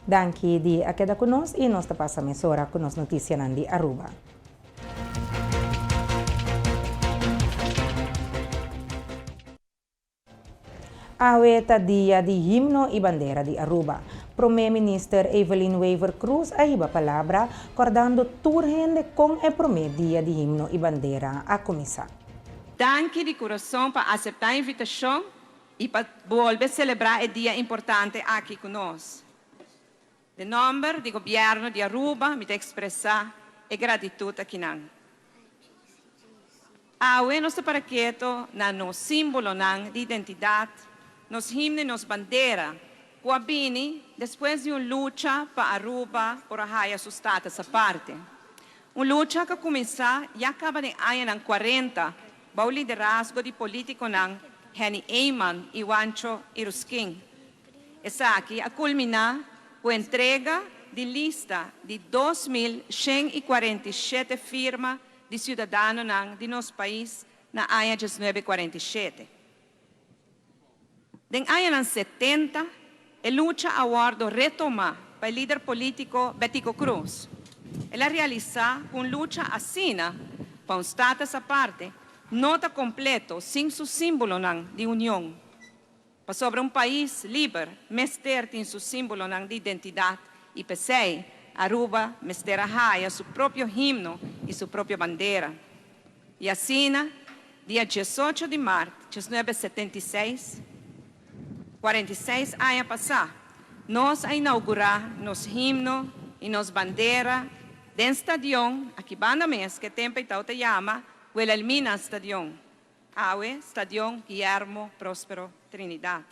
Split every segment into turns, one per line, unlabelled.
Danki di a keda ku nos i nos ta pasa mesora ku nos notisianan di Aruba. Awe ta dia di himno y bandera di Aruba. Prome Minister Evelyn Wever-Croes a hiba palabra cordando tur hende con e prome dia di himno y bandera a cuminsa.
Danki di curason pa acepta invitacion y pa bolbe celebra e dia importante aki cu nos. Den nomber di Gobierno di Aruba mi ta expresa e gratitud akinan. Awe nos ta para keto na nos simbolonan di identidad, nos himno y nos bandera cu a bini despues di un lucha pa Aruba por a haya su status aparte. Un lucha cu a cuminsa ya caba den añanan cuarenta bou liderazgo di politiconan Henny Eman y Juancho Iruskin. Esaki a kulminá ku entrega di lista di 2147 firma di siudadanonan di nos pais na aña 1947. Den añanan 70 e lucha a wòrdu retomá pa e lider polítiko Betico Croes. El a realisá ku un lucha asina pa un status aparte no ta kompleto sin su símbolonan di union. Pasobra un pais liber mester tin su simbolonan di identidad y p'esey Aruba mester a haya su propio himno y su propio bandera. Y asina, dia 18 di maart 1976, 46 aña pasa, nos a inaugura nos himno y nos bandera den stadion aki banda mes ke tempo ei tawata yama Wilhelmina Stadion. Awe, Stadion Guillermo Prospero Trinidad.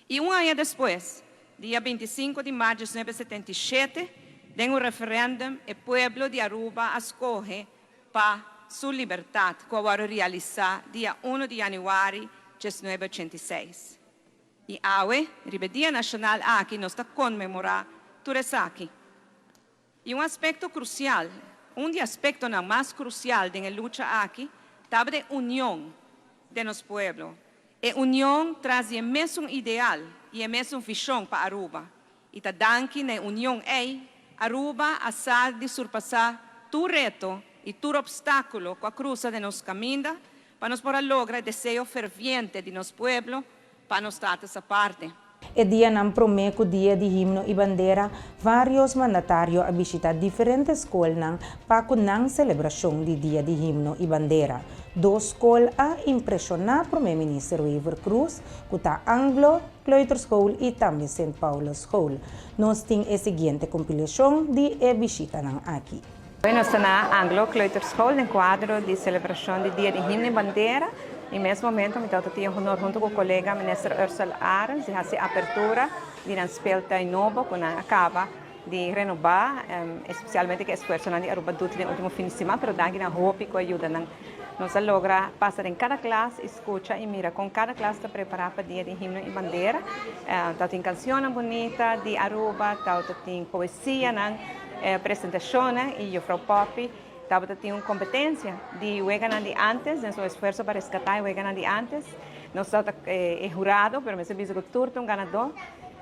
I un aña despues, dia 25 di mart 1977, den un referendum e pueblo di Aruba a scoge pa su libertad cu a worde realisa dia 1 di januari 1986. I awe, riba e dia nacional aki nos ta conmemora tur esaki. I un aspekto krusial, un di aspektonan mas krusial den e lucha aki tabata e union den nos pueblo, e union tras di e mesun ideal i e mesun vishon pa Aruba. I ta danki na e union ei, Aruba a sa di surpasá tur reto i tur opstákulo ku a krusa den nos kaminda pa nos por a logra e deseo ferviente di nos pueblo pa nos status aparte.
E dianan promé ku Dia di Himno i Bandera, vários mandatario a bishitá diferente skolnan pa ku nan selebrashon di Dia di Himno i Bandera. Dos skol a impreshoná Promé Minister Wever-Croes, ku ta Anglo Kleuterschool i tambe Sint Paulus School. Nos tin e siguiente kompilashon di e bishitanan aki.
Hoy nos ta na Anglo Kleuterschool den kuadro di selebrashon di Dia di Himno i Bandera. I mes momento mi tabata tin e honor hunto ku kolega Minister Ursell Arends di hasi apertura di nan speeltuin nobo ku nan a kaba di renobá, espesialmente ku e esfuersonan di Aruba Duty den ultimo fin di siman, pero danki na hopi ku a yuda nan. Nos a logra pasa den kada klas i skucha i mira kon kada klas ta prepará pa Dia di Himno i Bandera. Tabatin kansionnan bunita di Aruba, tabatin poesianan, presentashonnan i Juffrouw Poppy tabata tin un kompetensia di weganan di ántes den su esfuerso pa reskatá e weganan di ántes. Nos tabata e hurado, pero mester bisa ku tur ta un ganadó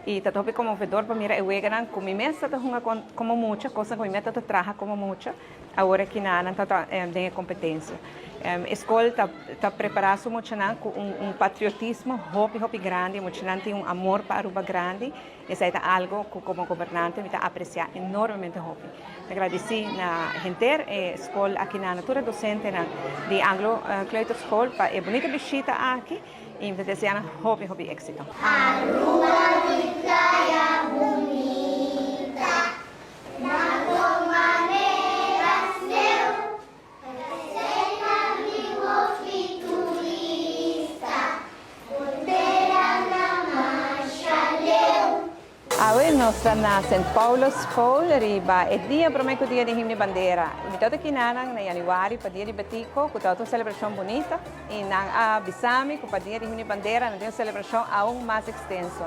i ta hopi konmovedor pa mira e weganan ku mi mes tabata hunga komo mucha, kosnan ku mi mes tabata traha komo mucha. Awor aki nan ta den e kompetensia. E skol ta prepará su muchanan ku un patriotismo hopi hopi grandi. E muchanan tin un amor pa Aruba grandi. Esei ta algo ku komo gobernante mi ta apresiá enormemente hopi. Ta gradisí na henter e skol aki nan, na tur e dosentenan di Anglo Kleuterschool pa e bunita bishita aki i mi ta deseá nan hopi hopi éksito.
Aruba di playa bunita. Na bon manera sneu, Presenta mi hopi turista, Frontera na masha leu.
Awe nos ta na Sint Paulus School riba e dia prome ku dia di Himno i Bandera. Mi tabata kinanan na januari pa dia di Betico ku tabata un selebrashon bunita i nan a bisa mi ku pa dia di Himno i Bandera nan tin un selebrashon aun mas ekstenso.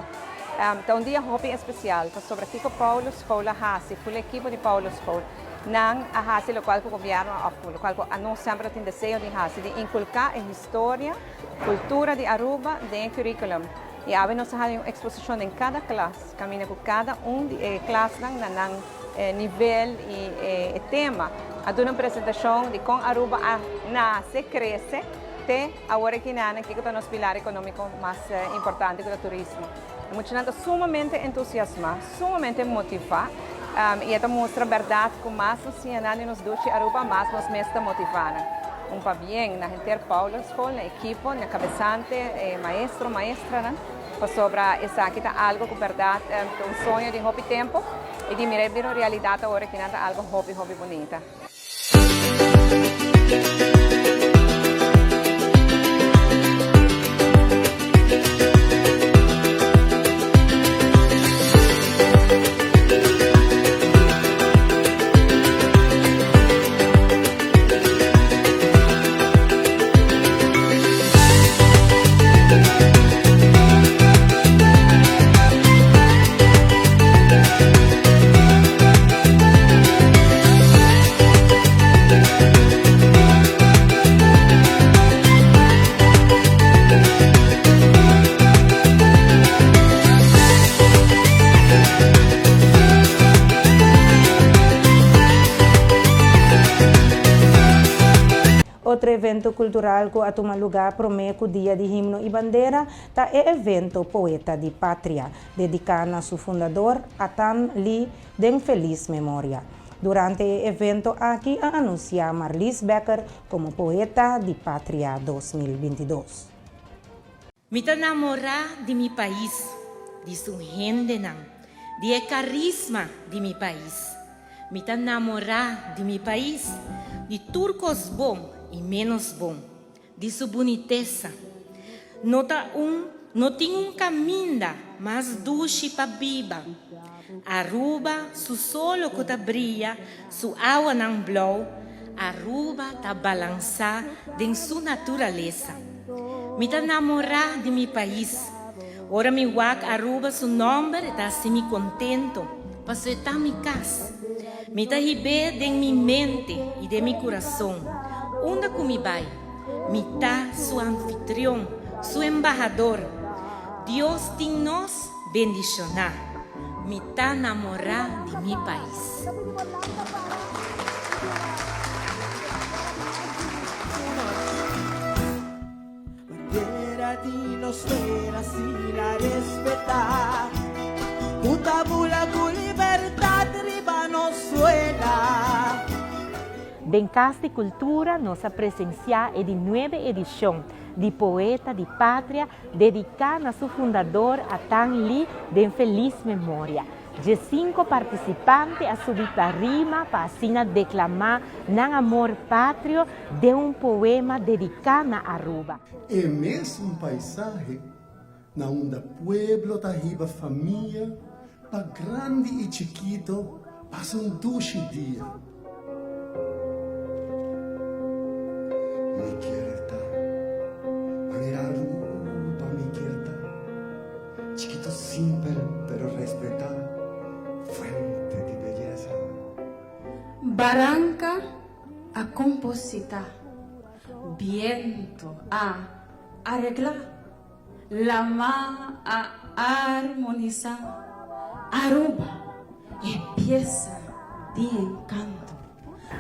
Ta un dia hopi espesial pasobra kiko Paulus School a hasi, ful ekipo di Paulus School, nan a hasi lokual ku gobièrnu a òf lokual ku anos semper a tin deseo di hasi, di inkulká e historia, kultura di Aruba den e curriculum. Y awe nos a haña un exposicion den cada klas, caminda cu cada un di e klasnan na nan nivel y e tema a duna un presentacion di con Aruba a nace, crece te awor aki nan kico ta nos pilar economico mas importante cu ta turismo. E muchanan ta sumamente entusiasma, sumamente motiva y e ta mustra berdad cu mas nos siña nan di nos dushi Aruba, mas nos mes ta motiva nan. Un pabien na henter Paula School, na ekipo, na cabesante, e maestro, maestranan, pasobra esaki ta algo cu berdad ta un soño di hopi tempo y di mira e bira un realidad awor aki nan ta algo hopi hopi bunita.
Otro evento cultural cu a tuma lugar prome cu Dia di Himno y Bandera ta e evento Poeta di Patria, dedica na su fundador Atan Lee den feliz memoria. Durante e evento aki a anuncia Marlies Becker como Poeta di Patria 2022.
Mi ta namorá di mi pais, di su hendenan, di e karisma di mi pais. Mi ta namorá di mi pais, di tur kos bon i ménos bon, di su bunitesa. No ta un no tin un kaminda mas dushi pa biba. Aruba su solo ku ta bria, su awanan blou, Aruba ta balansá den su naturalesa. Mi ta namorá di mi pais. Ora mi wak Aruba su nòmber e ta hasi mi kontento, paso e ta mi kas. Mi ta hib'é den mi mente i den mi kurason. Unda ku mi bai, mi ta su anfitrion, su embahador. Dios tin nos bendishoná. Mi ta namorá di mi pais.
Den Cas di Cultura nos a presencia e di nuebe edicion di Poeta di Patria dedica na su fundador Atan Lee den feliz memoria. Diesinco participante a subi tarima pa asina declama nan amor patrio den un poema dedica na Aruba.
E mesun paisahe na unda pueblo ta hiba famia pa grandi i chikito pasa un dushi dia. Mi kier ta manera Aruba mi kier ta chikito simpel pero respetá fuente di beyesa.
Baranka a kompositá, biento a areglá. Lama a armonisa Aruba e piesa di encanto.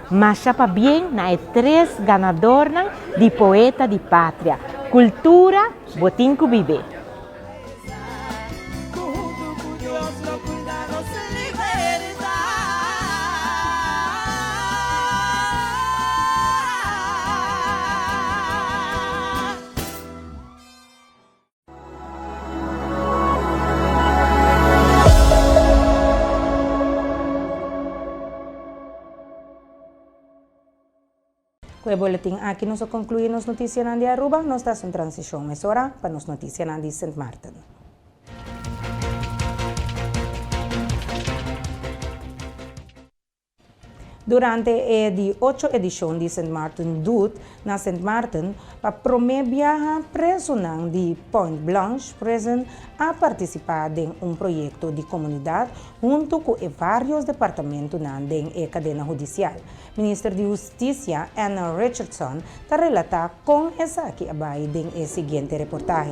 Masha pabien na e tres ganadornan di Poeta di Patria. Cultura bo tin cu bibe. Ku e boletin aki nos a konkluí nos notisianan di Aruba. Nos ta hasi un transishon mesora pa nos notisianan di Sint Maarten. Durante e di ocho edishon di Sint Maarten Doet na Sint Maarten, pa promé biaha prezunan di Point Blanche Prison a partisipá den un proyekto di komunidat huntu ku e vários departamentunan den e kadena hudisial. Minister di Hustisia Anna Richardson ta relatá kon esaki a bai den e siguiente reportahe.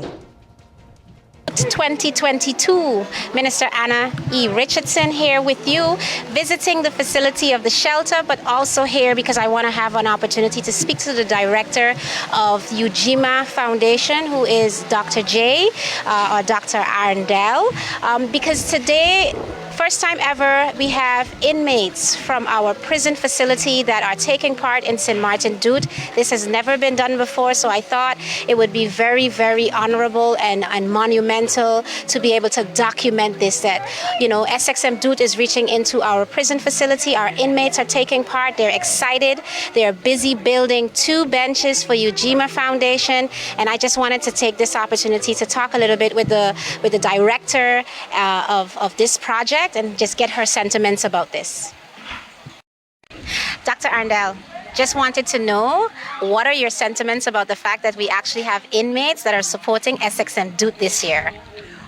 Doet 2022. Minister Anna E. Richardson here with you, visiting the facility of the shelter, but also here because I want to have an opportunity to speak to the director of Ujima Foundation, who is Dr. J or Dr. Arndell, because today, first time ever, we have inmates from our prison facility that are taking part in St. Martin Doet. This has never been done before, so I thought it would be very, very honorable and monumental to be able to document this, that SXM Doet is reaching into our prison facility. Our inmates are taking part. They're excited. They're busy building two benches for Ujima Foundation. And I just wanted to take this opportunity to talk a little bit with the director of this project and just get her sentiments about this. Dr. Arndell, just wanted to know, what are your sentiments about the fact that we actually have inmates that are supporting SXM Doet this year?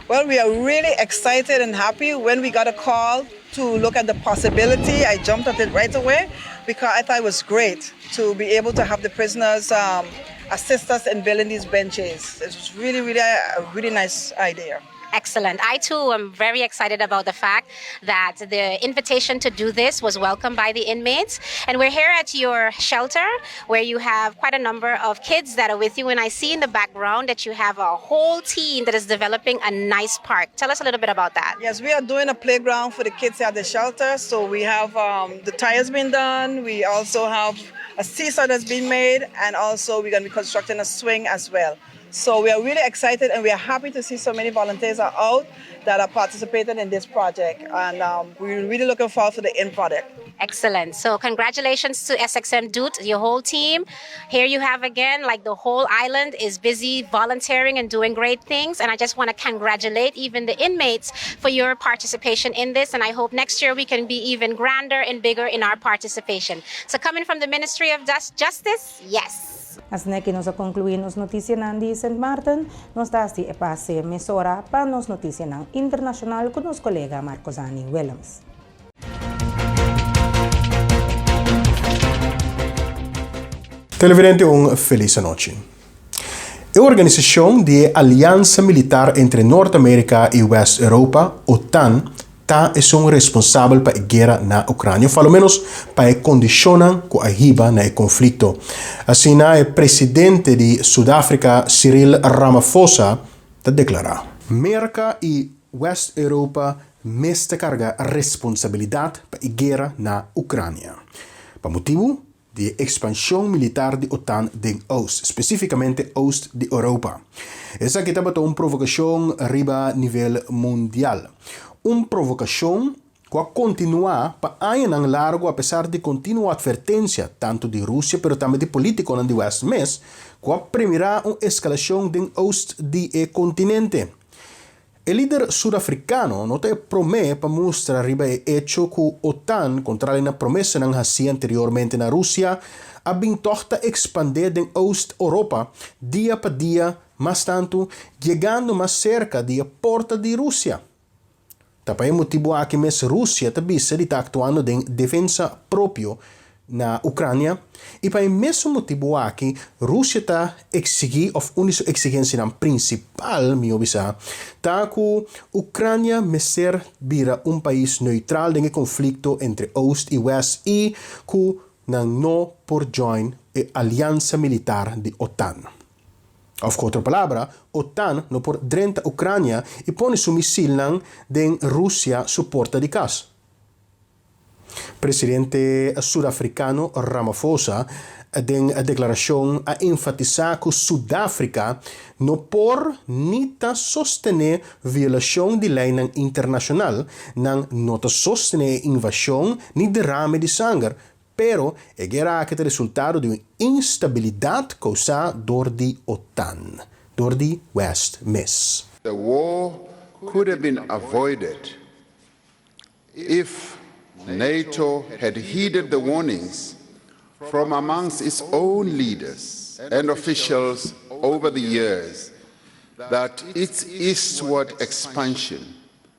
Well, we are really excited and happy. When we got a call to look at the possibility, I jumped at it right away because I thought it was great to be able to have the prisoners assist us in building these benches. It was really, really a really nice idea.
Excellent. I too am very excited about the fact that the invitation to do this was welcomed by the inmates. And we're here at your shelter, where you have quite a number of kids that are with you. And I see in the background that you have a whole team that is developing a nice park. Tell us a little bit about that.
Yes, we are doing a playground for the kids at the shelter. So we have the tires being done. We also have a seesaw that's been made. And also we're going to be constructing a swing as well. So we are really excited and we are happy to see so many volunteers are out that are participating in this project. And we're really looking forward to the end product.
Excellent. So congratulations to SXM Doet, your whole team. Here you have again, like, the whole island is busy volunteering and doing great things. And I just want to congratulate even the inmates for your participation in this. And I hope next year we can be even grander and bigger in our participation. So coming from the Ministry of Justice, yes.
Asina aki nos a konkluí nos notisianan di St. Martin, nos ta hasi e pase mesora pa nos notisianan internashonal ku nos kolega Marcosani Willems.
Televidente, un felis anochi. E organisashon di Aliansa Militar entre Norteamérika i West Europa, OTAN, ta esun responsabel pa e guera na Ukrania, òf alomenos pa e kondishonnan ku a hiba na e konflikto. Asina, e presidente di Sudáfrika, Cyril Ramaphosa, ta deklará. Merka i West Europa mester karga responsabilidat pa e guera na Ukrania, pa motibu di ekspanshon militar di OTAN den Oost, spesífikamente Oost di Europa. Esaki tabata un provokashon riba nivel mundial. Un provokashon ku a kontinuá pa añanan largu apesar di kontinuo atvertensia, tantu di Rusia, pero tambe di polítikonan di West mes, ku a premirá un eskalashon den Oost di e kontinente. E lider surafrikano no ta promé pa mustra riba e echo ku OTAN, kontrali na promesanan hasí anteriormente na Rusia, a bin tòg ta ekspandé den Oost Europa dia pa dia mas tantu, yegando mas serka di e porta di Rusia. Ta pa e motibu aki mes Rusia ta bisa di ta aktuando den defensa propio na Ukrania, i pa e mesun motibu aki Rusia ta eksigí, òf un eksigensia prinsipal, mihó bisá, ta ku Ukrania mester bira un pais neutral den konflikto entre Oost i West i ku nan no por join e aliansa militar di OTAN. Òf ku otro palabra, OTAN no por drenta Ukrania i pone su misilnan den Rusia su porta di kas. Presidente surafrikano Ramaphosa den deklarashon a enfatisá ku Sudáfrika no por ni ta sostené violashon di lei internashonal, nan no ta sostené invashon ni derame di sanger, pero e guera aki ta resultado di un instabilidat kousá dor di OTAN, dor di West mes.
The war could have been avoided if NATO had heeded the warnings from amongst its own leaders and officials over the years that its eastward expansion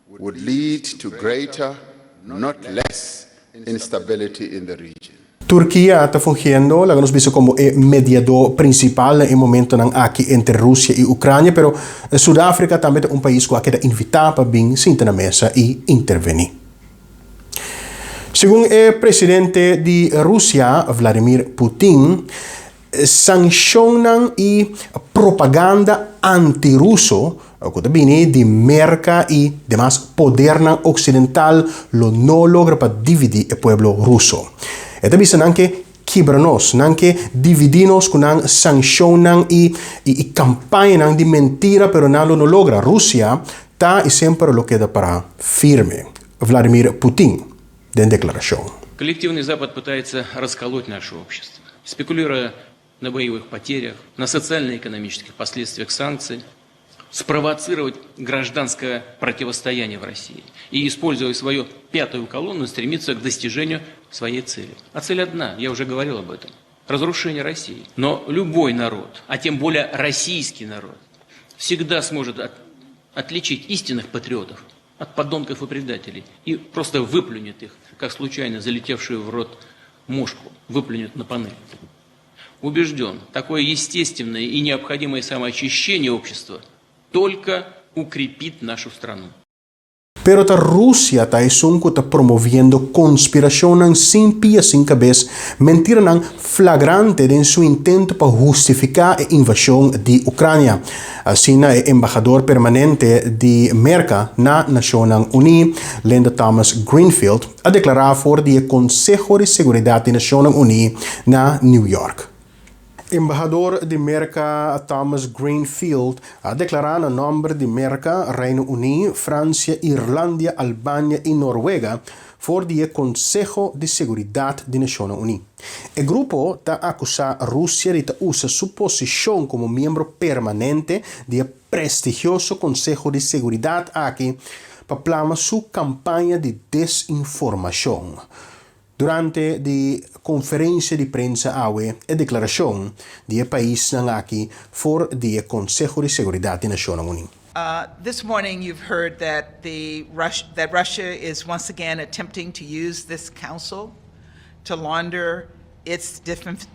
would lead to greater, not less, instability in the region.
Turkia ta fungiendo, laga nos bisa, komo e mediadó prinsipal na e momentonan aki entre Rusia i Ukrania, pero Sudáfrika tambe ta un pais ku a keda invitá pa bin sinta na mesa i intervení. Segun e presidente di Rusia, Vladimir Putin, Sanshonnan i propaganda anti-ruso ku ta bini di Merka i demas podernan oksidental lo no logra pa dividí e pueblo ruso. E ta bisa nan ke kibra nos, nan ke dividí nos ku nan sanshonnan i i kampañanan di mentira pero nan lo no logra. Rusia ta i semper lo keda pará firme. Vladimir Putin. Den deklarashon.
Коллективный Запад пытается расколоть наше общество, спекулируя на боевых потерях, на социально-экономических последствиях санкций, спровоцировать гражданское противостояние в России и, используя свою пятую колонну, стремиться к достижению своей цели. А цель одна, я уже говорил об этом – разрушение России. Но любой народ, а тем более российский народ, всегда сможет от, отличить истинных патриотов от подонков и предателей и просто выплюнет их, как случайно залетевшую в рот мушку, выплюнет на панель. Убежден, такое естественное и необходимое самоочищение общества только укрепит нашу страну.
Pero ta Rusia ta esun ku ta promoviendo konspirashonnan sin pia sin kabes, mentiranan flagrante den su intento pa hustifiká e invashon di Ukrania. Asina e embahador permanente di Merka na Nashonnan Uní, Linda Thomas-Greenfield, a deklará for di e Konseho di Seguridat di Nashonnan Uní na New York. Embahador di Merka Thomas Greenfield a deklará na nòmber di Merka, Reino Uní, Fransia, Irlandia, Albania i Norwega for di e Konseho di Seguridat di Nashonnan Uní. E grupo ta akusá Rusia di ta usa su posishon komo miembro permanente di e prestigioso Konseho di Seguridat aki pa plama su kampaña di desinformashon. Durante di konferensia di prensa awe e deklarashon di e paisnan aki for di e Konseho di Seguridat di Nashonnan Uní.
This morning you've heard that the that Russia is once again attempting to use this council to launder its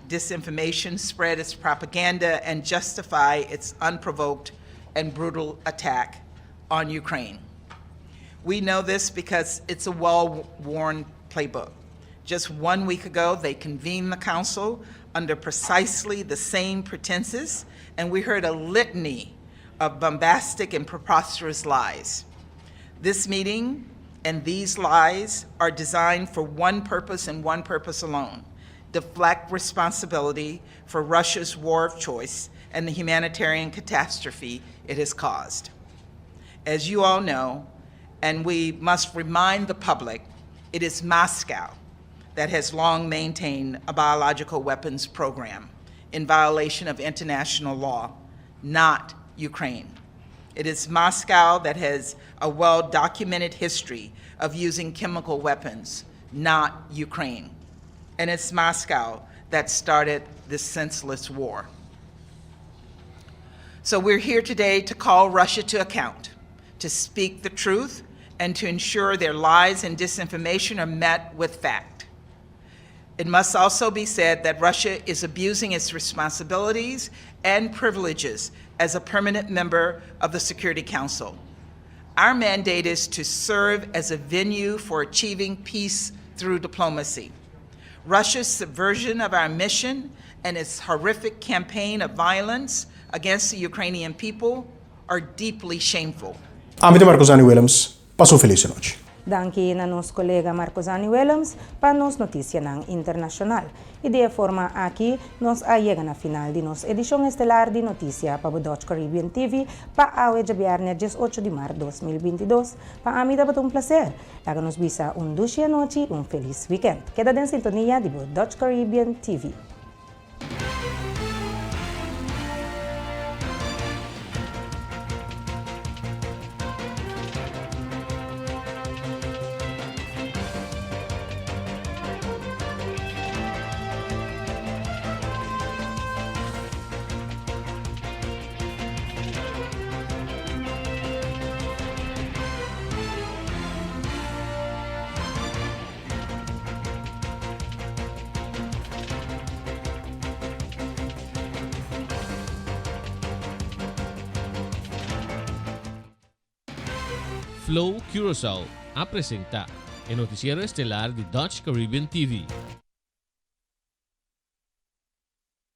disinformation, spread its propaganda, and justify its unprovoked and brutal attack on Ukraine. We know this because it's a well worn playbook. Just one week ago, they convened the council under precisely the same pretenses, and we heard a litany of bombastic and preposterous lies. This meeting and these lies are designed for one purpose and one purpose alone deflect responsibility for Russia's war of choice and the humanitarian catastrophe it has caused. As you all know, and we must remind the public, it is Moscow that has long maintained a biological weapons program in violation of international law, not Ukraine. It is Moscow that has a well documented history of using chemical weapons, not Ukraine. And it's Moscow that started this senseless war. So we're here today to call Russia to account, to speak the truth, and to ensure their lies and disinformation are met with fact. It must also be said that Russia is abusing its responsibilities and privileges as a permanent member of the Security Council. Our mandate is to serve as a venue for achieving peace through diplomacy. Russia's subversion of our mission and its horrific campaign of violence against the Ukrainian people are deeply shameful.
Ami ta Marcosani Willems, pasa un felis anochi.
Danki na nos kolega Marcosani Willems pa nos notisianan internashonal. I di e forma aki nos a yega na final di nos edishon estelar di Notisia pa bo Dutch Caribbean TV pa awe djabièrnè 18 di mart 2022. Pa ami tabata un plaser. Laga nos bisa un dushi anochi i un felis wikènt. Keda den sintonia di bo Dutch Caribbean TV.
Flow Curaçao a presentá e notisiero estelar di Dutch Caribbean TV.